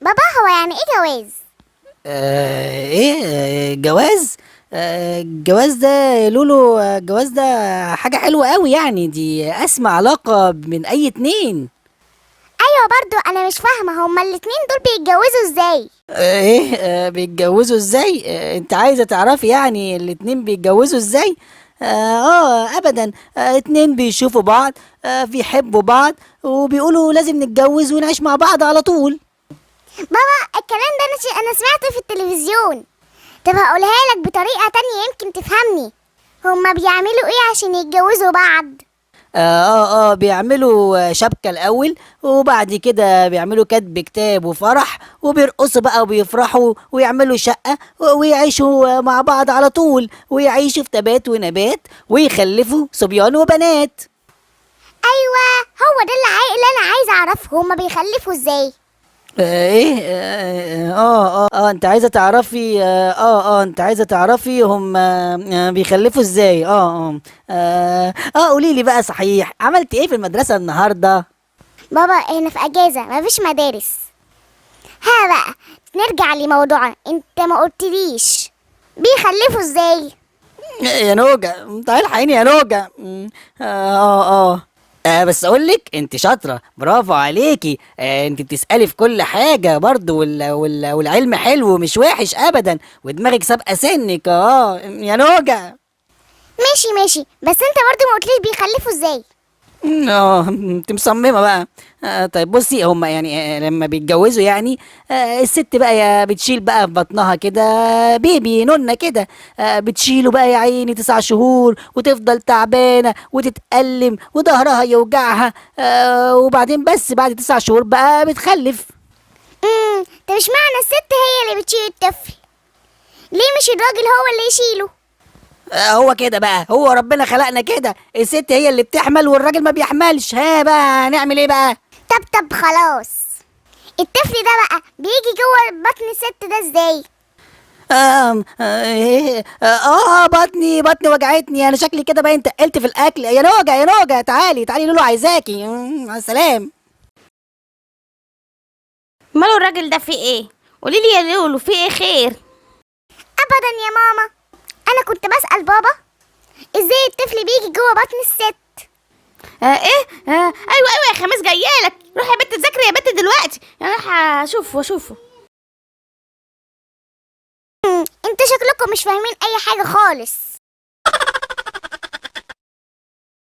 بابا، هو يعني ايه جواز؟ ايه؟ جواز. الجواز ده يا لولو، الجواز ده حاجة حلوة قوي، يعني دي أسمى علاقة من أي اتنين. ايوه، برضو انا مش فاهمه، هما الاتنين دول بيتجوزوا ازاي؟ ايه؟ بيتجوزوا ازاي؟ انت عايزة تعرفي يعني الاتنين بيتجوزوا ازاي؟ ابدا، اتنين بيشوفوا بعض، بيحبوا بعض وبيقولوا لازم نتجوز ونعيش مع بعض على طول. بابا، الكلام ده انا سمعته في التلفزيون. طب هقولها لك بطريقة تانية يمكن تفهمني. هما بيعملوا ايه عشان يتجوزوا بعض؟ بيعملوا شبكة الأول، وبعد كده بيعملوا كتب كتاب وفرح، وبيرقصوا بقى وبيفرحوا ويعملوا شقة ويعيشوا مع بعض على طول، ويعيشوا في تبات ونبات، ويخلفوا صبيان وبنات. ايوه، هو ده اللي انا عايزه اعرفه، هما بيخلفوا ازاي؟ ايه؟ انت عايزة تعرفي، انت عايزة تعرفي هم بيخلفوا ازاي؟ قولي لي بقى، صحيح عملت ايه في المدرسة النهاردة؟ بابا، احنا في اجازه، مفيش مدارس. ها بقى، نرجع لموضوعنا. انت ما قلتليش بيخلفوا ازاي؟ يا نوجة تعالي الحقيني يا نوجة. بس اقول لك انت شاطرة، برافو عليكي. انت بتسألي في كل حاجة برضو، والعلم حلو مش وحش ابدا، ودماغك سابقة سنك. يا نوجة. ماشي ماشي، بس انت برضو ما قلتليش بيخلفوا ازاي. انت مصممة بقى. طيب بصي، هما يعني لما بيتجوزوا يعني، الست بقى يا بتشيل بقى في بطنها كده بيبي نونة كده، بتشيله بقى يا عيني 9 شهور، وتفضل تعبانة وتتألم وظهرها يوجعها، وبعدين بس بعد 9 شهور بقى بتخلف. طب مش معنى الست هي اللي بتشيل الطفل، ليه مش الراجل هو اللي يشيله؟ هو كده بقى، هو ربنا خلقنا كده، الست هي اللي بتحمل والراجل ما بيحملش. ها بقى هنعمل ايه بقى؟ طب خلاص، الطفل ده بقى بيجي جوه بطن الست ده ازاي؟ إيه؟ بطني وجعتني، انا شكلي كده باين تقلت في الاكل. يا نوجه، يا نوجه، تعالي تعالي، لولو عايزاكي. مع السلامة. ماله الراجل ده في ايه؟ قولي لي يا لولو في ايه خير؟ ابدا يا ماما، انا كنت بسأل بابا ازاي الطفل بيجي جوه بطن الست. ايه؟ ايوه ايوه يا خميس، جايالك. روحي يا بنت تذاكري يا بنت دلوقتي، انا رايحة اشوفه واشوفه. انتوا شكلكم مش فاهمين اي حاجة خالص.